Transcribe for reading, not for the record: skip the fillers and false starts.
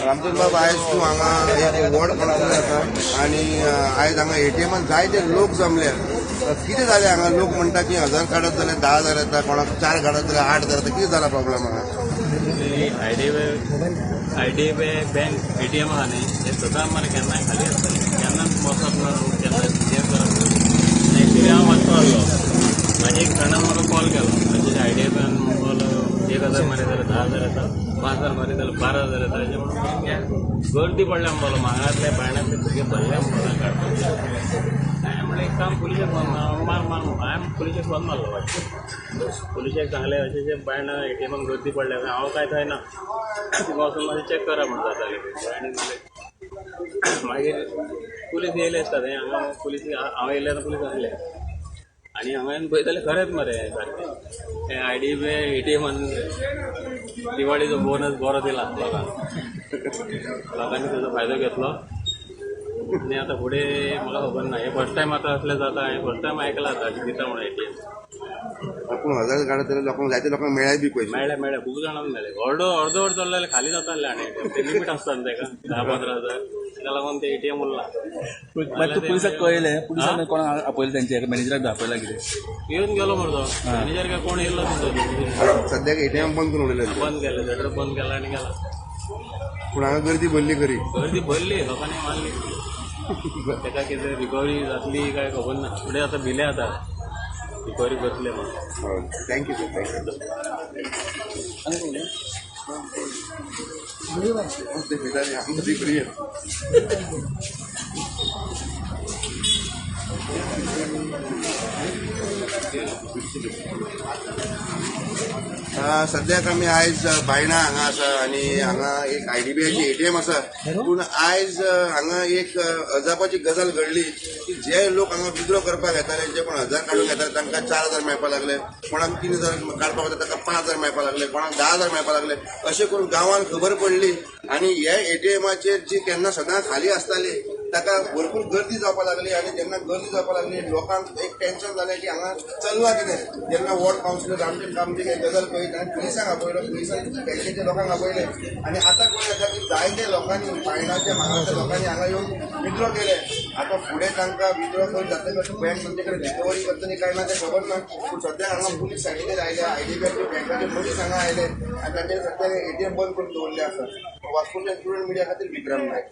रामचंद्र बाब, आयज तूं हांगा एक व्हड कॉन्फरन्स आसा आनी आयज हांगा एटीएमान जायते लोक जमले. कितें जालें हांगा? लोक म्हणटा की 1000 काडत जाल्यार 10,000 येता, कोणाक 4 काडत जाल्यार 8,000 येता. कितें जाला प्रॉब्लम हांगा? आयडीबीआय बँक एटीएम आहा न्ही, हे सदां मरे केन्नाय खाली आसताले, केन्नाच बसप ना, केन्ना हें करप ना. एक्चुली हांव वचपा लागलो, म्हाज्या एक फ्रेंडान म्हाका कॉल केलो, म्हणजे आयडीबीआयन म्हणलो 1,000 मारी जाल्यार 10,000 येता, 5,000 मारी जाल्यार 12,000 येता. अशें म्हणून गर्दी पडल्या म्हणलो, मांगणांतले बायणांतले भुरगे भरले म्हणलो काडपाचे. हांवें म्हणलें एक काम पुलिशेक फोन मार मार, हांवें पुलिशेक फोन मारलो. वाटतो पुलिशेक सांगलें अशें अशें बायणां एटीएमाक गर्दी पडल्या, हांव काय थंय ना, तुका वचून मातशें चॅक करा म्हण जातालें. आनी मागीर पुलीस येयले आसता थंय, हांगा पुलीस हांव येयले तेन्ना पुलीस आसले आनी हांगा येवन पळयताले खरेंच मरे सारकें हें आयडीबीआय एटीएमान दिवाळीचो बोनस बरो दिला लोकांक, लोकांनी ताजो फायदो घेतलो. आनी आतां फुडें म्हाका खबर ना, हें फर्स्ट टायम आतां असलें जाता, हें फर्स्ट टायम आयकलां आतां अशें दिता म्हणून एटीएम. पूण 1000 काडत जाल्यार लोकांक जायते लोकांक मेळ्ळे बी पयशे, मेळ्ळे मेळ्ळे खूब जाणांक मेळ्ळे. अर्दो अर्दो वर चल्ले जाल्यार खाली जाताले आनी ते लिमीट आसता न्हू तेका 10-15 हजार, ताका लागून ते एटीएम उरला. मागीर तूं पुलिसाक कळयलें? पुलिसांनी कोणाक आपयलें? तेंचे मॅनेजराक बी आपयला कितें? येवन गेलो मरे तो मॅनेजर काय कोण येयल्लो तेंचो. सद्याक एटीएम बंद करून उडयलें, बंद केलें, शटर बंद केला आनी गेला. पूण हांगा गर्दी भरली खरी, गर्दी भरली, लोकांनी मारली. तेका कितें रिकवरी जातली काय खबर ना, फुडें आतां भिले आतां रिकवरी करतले म्हणून. Thank you sir, thank you. सद्याक आमी आयज बायणा हांगा आसा आनी हांगा एक आयडीबीआयची एटीएम आसा. पूण आयज हांगा एक अजापाची गजाल घडली की जे लोक हांगा विड्रॉ करपाक येताले, जे कोण 1000 काडूंक येताले तांकां 4,000 मेळपाक लागले, कोणाक 3,000 काडपाक वता तांकां 5,000 मेळपाक लागले, कोणाक 10,000 मेळपाक लागले. अशें करून गांवांत खबर पडली आनी हे एटीएमाचेर जी केन्ना सदां खाली आसताली ताका भरपूर गर्दी जावपाक लागली. आनी जेन्ना गर्दी जावपाक लागली लोकांक एक टेन्शन जालें की हांगा चल्लां कितें. जेन्ना वॉर्ड कावन्सिलर रामचंद्र कामतीक ही गजाल कळ्ळी ताणें पुलिसांक आपयलो, पुलिसांनी बँकेच्या लोकांक आपयले आनी आतां कळ्ळें आसा की जायते लोकांनी बायणाच्या मांगणाच्या लोकांनी हांगा येवन विड्रॉ केले. आतां फुडें तांकां विड्रॉ करून जातकच बँक तांचे कडेन रिकवरी करतली काय ना तें खबर ना. पूण सद्याक हांगा पुलीस सायडीचेर आयले, आयडीबीआयचे बँकाचे मनीस हांगा आयले आनी तांचे सद्याक एटीएम बंद करून दवरलें आसा. वास्कोच्या स्टुडंट मिडिया खातीर विक्रम नायक.